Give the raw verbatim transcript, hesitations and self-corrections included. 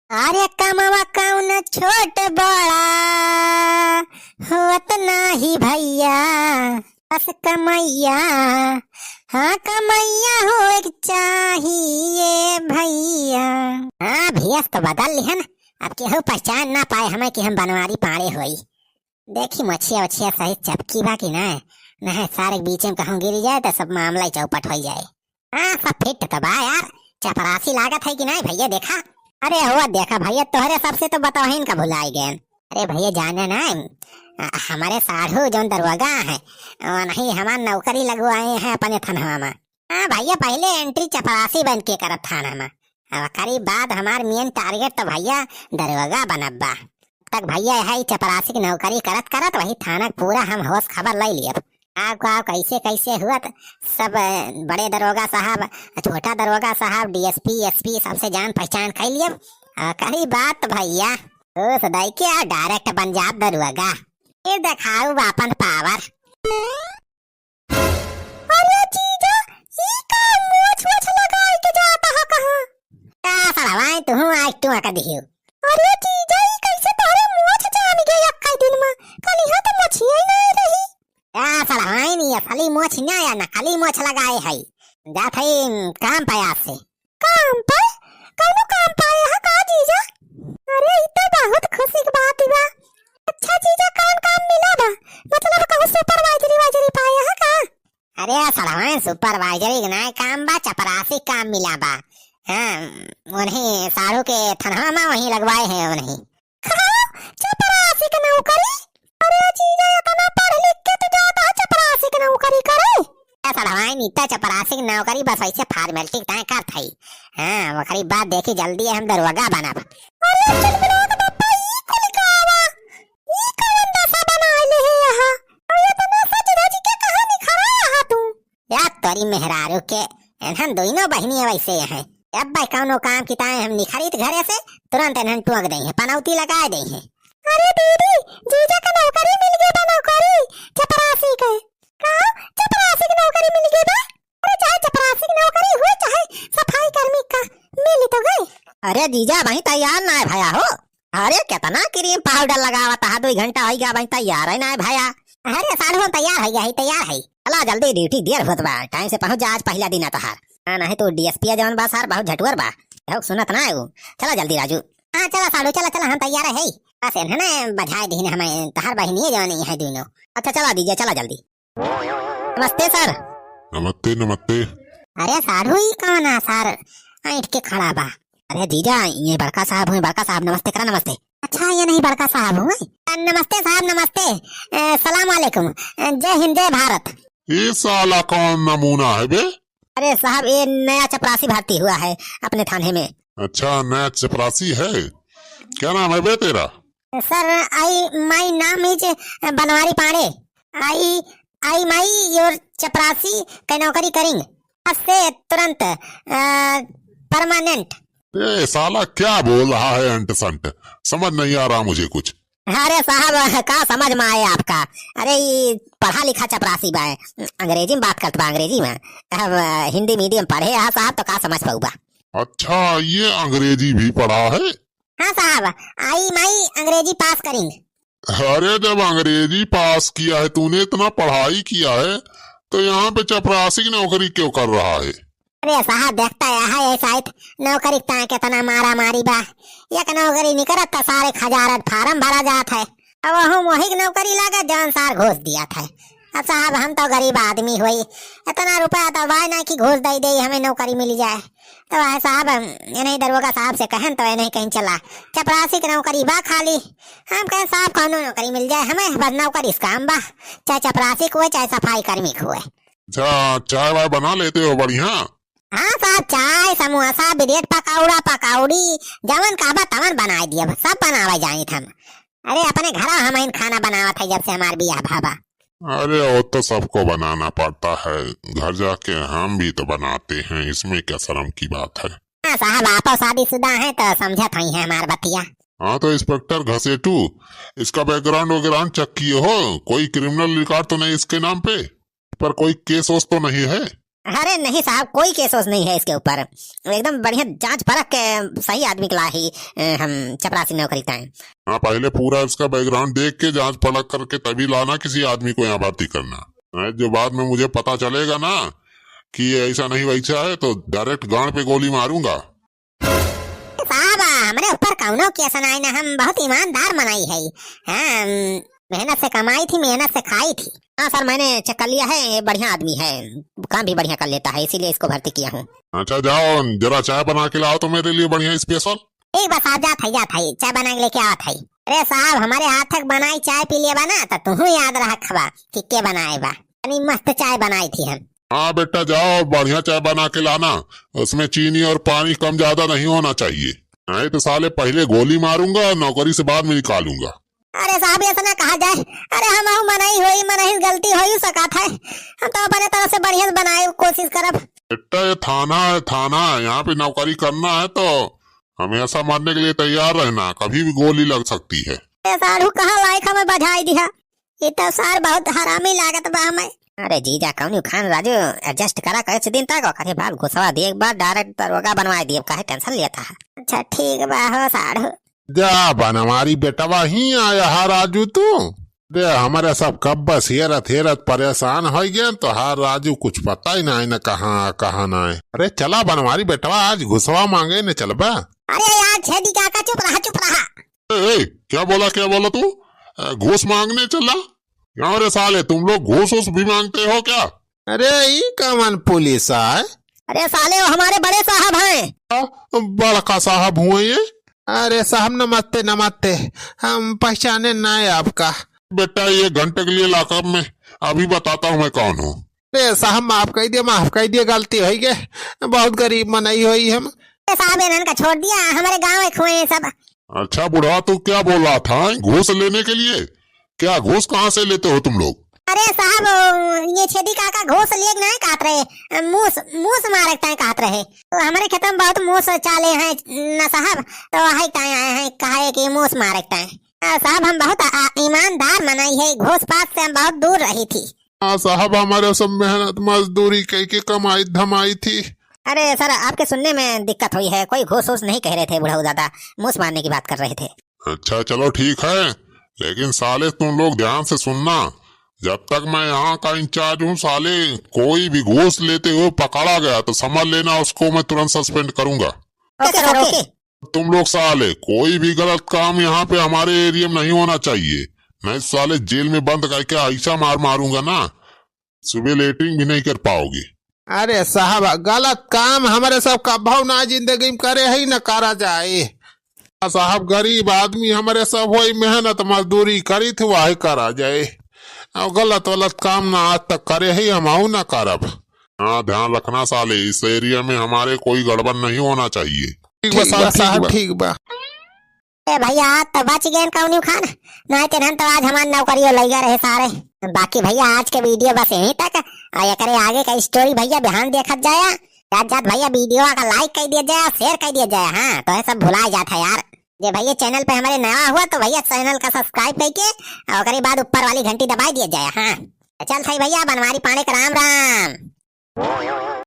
अरे कमवा कौन छोट बड़ा होत नाही भैया, बस कमैया, हाँ, कमैया होए के चाहिए भैया। हाँ, भेष तो बदल लिहन, अब केहू पहचान ना पाए हमें कि हम बनवारी पाड़े होई। देखी मोछिया ओछिया सही चपकी बा कि ना, नहीं सारे के बीच में कहूँ गिरी जाए तो सब मामला ही चौपट हो जाए। हाँ, सब फिट तो बा यार, चपरासी लागत है कि नहीं भैया, देखा। अरे हुआ देखा भैया, तोहरे सबसे तो बतौहिन का भुलाई गए। अरे भैया जाने ना, अ, हमारे साढ़ू जौन दरोगा है, वही हमार नौकरी लगवाए हैं अपने थनवा में। हाँ भैया, पहले एंट्री चपरासी बन के करत थाना में, अब ओकरी बाद हमार मेन टारगेट तो भैया दरोगा बनब बा। तब तक भैया यही चपरासी की नौकरी करत करत वही थाना के पूरा हम होश खबर ले लियब। का का कैसे कैसे हुआ त सब, अ, बड़े दरोगा साहब, छोटा दरोगा साहब, डीएसपी, एसपी सबसे जान पहचान कर लियब। ओकरी बाद तो भैया घूस दे के डायरेक्ट बन जाब दरोगा। ये दिखाऊ आपन पावर। अरे जीजा, ई का मोछ वोछ लगाई के जाता है कहाँ? का सड़वाई तुहूँ आज टुआ का दिहियो। अरे जीजा, ई कैसे तोहरे मोछ जान गए एक्का दिन में? कलिहा तो मोछिया ही नहीं रही। का सड़वाई नहीं, असली मोछ ना या नकली मोछ लगाए है। जात है काम पे आज से। काम पे? कौनो काम पे आया है का जीजा? अरे ई तो बहुत खुशी की बात बा। अच्छा जीजा, कौन काम मिला बा? मतलब कहूँ सुपरवाइजरी वाइजरी पाया है का? अरे सड़वाइन, सुपरवाइजरी के नाय काम बा, चपरासी काम मिला बा। हाँ, उन्हीं साढ़ू के थनवा में वहीं लगवाए हैं उन्हीं। हाँ, चपरासी के नौकरी? अरे जीजा, इतना पढ़ लिख के तू जाता है चपरासी के नौकरी करे? ए सड़वाइन, इतना चपरासी के नौकरी बस ऐसे फॉर्मेलिटी के ताय करत हई। हाँ, ओकरी बाद देखी जल्दी हम दरोगा बनब। अरे चुलबुलावा के पप्पा, ई कुल का बा? ई कौन दशा बनाए ले है यहाँ? अरे इतना सज धज के कहाँ निखरा यहाँ तू? या तोरी मेहरारू के, एनहन दोनों बहिनी वैसे हैं। अब भाई कौनो काम की ताए हम निखरी त घरे से, तुरंत एनहन टोक दे हैं, पनौती लगा दे हैं। अरे दीदी, जीजा का नौकरी मिल गई बा, नौकरी चपरासी के। का? चपरासी की नौकरी मिल गई बा? अरे चाहे चपरासी की नौकरी हुई, चाहे सफाई कर्मी का, मिल तो गई। अरे जीजा, अबहीं तैयार ना है भया हो। अरे कितना क्रीम पाउडर लगावत है, दो घंटा हो गया, अबहीं तैयार है ना है भया। अरे साढ़ू, हम तैयार है, यही तैयार है। चला जल्दी, ड्यूटी देर होत बा, टाइम से पहुँच जा, आज पहला दिन है तोहार। हाँ, नहीं तो डीएसपी जौन बा सार बहुत झटुअर बा, हो सुनत ना है वो। चला जल्दी राजू। हाँ चला साढ़ू, चला चला, हम तैयार है। बस इन्हें ना बजाए दीन हमें, तोहार बहिनी जौन ही है दोनों। अच्छा चला दीजिए, चला जल्दी। नमस्ते सर। नमस्ते, नमस्ते। अरे साढ़ू, ई कौन है सर, ऐंठ के खड़ा बा? अरे जीजा, ये बड़का साहब हुए, बड़का साहब, नमस्ते करा, नमस्ते। अच्छा, ये नहीं बड़का साहब हुए। अ, नमस्ते साहब, नमस्ते। अ, सलाम वालेकुम। अ, जय हिंद, जय भारत। ये साला कौन नमूना है बे? अरे साहब, ये नया चपरासी भर्ती हुआ है अपने थाने में। अच्छा, नया चपरासी है, क्या नाम है बे तेरा? Sir, I, my name is Banwari Pandey. I, I, my your चपरासी के नौकरी करेंगे। आज से तुरंत, अ, परमानेंट। ए साला, क्या बोल रहा है अंट संट? समझ नहीं आ रहा मुझे कुछ। अरे साहब, का समझ में आए आपका? अरे, ई पढ़ा लिखा चपरासी बा, अंग्रेजी में बात करत बा, अंग्रेजी में। अब, अ, हिंदी मीडियम पढ़े हा साहब, तो का समझ पाऊबा? अच्छा, ये अंग्रेजी भी पढ़ा है? हाँ साहब, I, my अंग्रेजी पास करेंगे। अरे, जब अंग्रेजी पास किया है तूने, इतना पढ़ाई किया है, तो यहाँ पे चपरासी की नौकरी क्यों कर रहा है? अरे साहब, देखता है, है ऐसा है, नौकरी का कितना मारा मारी बा। एक नौकरी निकलत तो सारे हजारन फार्म भरा जात है। अब वहू मोहिक नौकरी लागत, जौन सार घूस दिया था। अब साहब, हम तो गरीब आदमी होई, इतना रुपया तो बाय ना कि घूस दे दे हमें नौकरी मिल जाए। तो वह साहब, हम इन्हें दरोगा साहब से कहन तो इन्हें कहीं चला, चपरासी की नौकरी बा खाली। हम कहें साहब, कौनो नौकरी मिल जाए हमें, बस नौकरी से काम बा, चाहे चपरासी को होए, चाहे सफाई कर्मी को होए। अच्छा, चाय वाय बना लेते हो बढ़िया? हाँ साहब, चाय, समोसा, ब्रेड, पकौड़ा, पकौड़ी, जवन कहबा तवन बनाए दियब, सब बनावे जानित हम। अरे अपने घरा हम इन खाना बनावत है जब से हमार बियाह भा बा। अरे वो तो सबको बनाना पड़ता है, घर जाके हम भी तो बनाते हैं, इसमें क्या शर्म की बात है। हाँ साहब, आपो शादीशुदा हैं तो समझत हई है हमार बतिया। हाँ तो इंस्पेक्टर घसेटू, इसका बैकग्राउंड वैकग्राउंड चेक किए हो? कोई क्रिमिनल रिकॉर्ड तो नहीं इसके नाम पे? पर कोई केस वोस तो नहीं है? अरे नहीं साहब, कोई केस वोस नहीं है इसके ऊपर। एकदम बढ़िया जांच परख के सही आदमी के ला ही, अ, हम चपरासी नौकरी ताए। हाँ, पहले पूरा इसका background देख के, जांच परख करके तभी लाना किसी आदमी को यहाँ भर्ती करना। नहीं, जो बाद में मुझे पता चलेगा ना कि ये ऐसा नहीं वैसा है, तो direct गांड पे गोली मारूंगा। साहब, हमरे ऊपर कौनो केस नाई ना, हम बहुत ईमानदार मनई है। हाँ, हम मेहनत से कमाई थी, मेहनत से खाई थी। हाँ सर, मैंने check कर लिया है, ये बढ़िया आदमी है, काम भी बढ़िया कर लेता है, इसीलिए इसको भर्ती किया हूँ। अच्छा जाओ, जरा चाय बना के लाओ तो मेरे लिए बढ़िया special। ठीक बा साहब, जात है, जात है, चाय बना के लेके आवत है। अरे साहब, हमरे हाथ क बनाई चाय पी लेबा ना, तो तुहू याद रखबा कि के बनाए बा। इतनी मस्त चाय बनाई थी हम। हाँ बेटा, जाओ, बढ़िया चाय बना के लाना, उसमें चीनी और पानी कम ज्यादा नहीं होना चाहिए, नहीं तो साले पहले गोली मारूंगा और नौकरी से बाद में निकालूंगा। अरे साहब, ऐसा ना कहा जाए। अरे, हमहू मनई होई, मनई से गलती होई सकत है, हम तो अपने तरफ से बढ़िया से बनाए कोशिश करब। बेटा, ये थाना है, थाना है, यहाँ पे नौकरी करना है तो हमेशा मरने के लिए तैयार रहना, कभी भी गोली लग सकती है। ए साढ़ू, कहाँ लायक हमें बझाई दिहा, ये तो सार बहुत हरामी लागत बा हमें। अरे जीजा, कौन खान राजू, adjust करा कुछ दिन तक, ओकरे बाद घुसवा दिए, एक बार direct दरोगा बनवाए दिए, काहे tension लेता है। अच्छा ठीक बा हो साढ़ू। जा बनवारी बेटवा, ही आया हा राजू तू। दे, हमरे सब कब से हेरत हेरत परेशान होइ गए, तोहार राजू कुछ पता ही नाई न कहाँ, कहाँ नाई। अरे चला बनवारी बेटवा, आज घुसवा मांगे न चलबा। अरे यार छेदी काका, चुप रहा, चुप रहा। ए, ए, क्या बोला, क्या बोला तू? अ, घूस मांगने चला? क्यों रे साले, तुम लोग घूस वूस भी मांगते हो क्या? अरे, ई कौन पुलिस आए? अरे साले, वो हमारे बड़े साहब हैं। आ, बड़का साहब हुए ये? अरे साहब, नमस्ते, नमस्ते। हम पहचाने ना है आपका। बेटा, ये घंटे के लिए lockup में, अभी बताता हूँ मैं कौन हूँ। अरे साहब, माफ कर दिया, माफ कर दिया, गलती होइ गई। बहुत गरीब मनई होई हम। अरे साहब, इन्हन का छोड़ दिया, हमारे गाँव एक हुए हैं सब। अच्छा बुढ़वा, तू क्या बोला था, हैं? घूस लेने के लिए? क्या घूस कहाँ से लेते हो तुम लोग? अरे साहब, ये छेदी काका घूस लिए नहीं कहत रहे, मूस, मूस मारे के ताई कहत रहे। तो हमारे खेत में बहुत मूस चाले हैं न साहब, तो वही ताई आए हैं, कहे कि मूस मारे के ताई। आ, साहब, हम बहुत आ, ईमानदार मनई है, घूस पास से हम बहुत दूर रही थी। हाँ साहब, हमारे सब मेहनत मजदूरी कई के कमाई धमाई थी। अरे सर, आपके सुनने में दिक्कत हुई है, कोई घूस वूस नहीं कह रहे थे बुढ़ऊ दादा, मूस मारने की बात कर रहे थे। अच्छा चलो ठीक है, लेकिन साले तुम लोग ध्यान से सुनना, जब तक मैं यहाँ का इंचार्ज हूँ साले, कोई भी घूस लेते हुए पकड़ा गया तो समझ लेना उसको मैं तुरंत suspend करूंगा। Okay sir, okay. तुम लोग साले कोई भी गलत काम यहाँ पे हमारे एरिया में नहीं होना चाहिए, नहीं साले जेल में बंद करके ऐसा मार मारूंगा ना, सुबह लेटरिन भी नहीं कर पाओगे। अरे साहब, गलत काम हमरे सब कभौ ना जिंदगी में करे ही न करा जाए। साहब, गरीब आदमी हमरे सब वही मेहनत मजदूरी करी थी, वही करा जाए। और गलत वलत काम ना आज तक करे ही, हम ना करब। हाँ, ध्यान रखना साले, इस एरिया में हमारे कोई गड़बड़ नहीं होना चाहिए। ठीक बा ठीक साहब, बा ठीक साहब, बा। ठीक बा। ए भैया, आज तो बच गए कौनियो खान, नहीं तेनहन तो आज हमार नौकरियो लइगा रहे सारे। बाकी भैया, आज के वीडियो बस यहीं तक, और एकरे आगे का स्टोरी भैया बिहान देखत जाया। जात जात भैया वीडियो का लाइक कर दिया जाए, शेयर कर दिया जाए। हाँ, तो ये सब भुला जात है यार। जे भैया चैनल पे हमारे नया हुआ तो भैया चैनल का सब्सक्राइब करके और ओकरे बाद ऊपर वाली घंटी दबाई दिया जाए। हाँ, तो चल सही भैया, बनवारी पांडे का राम राम।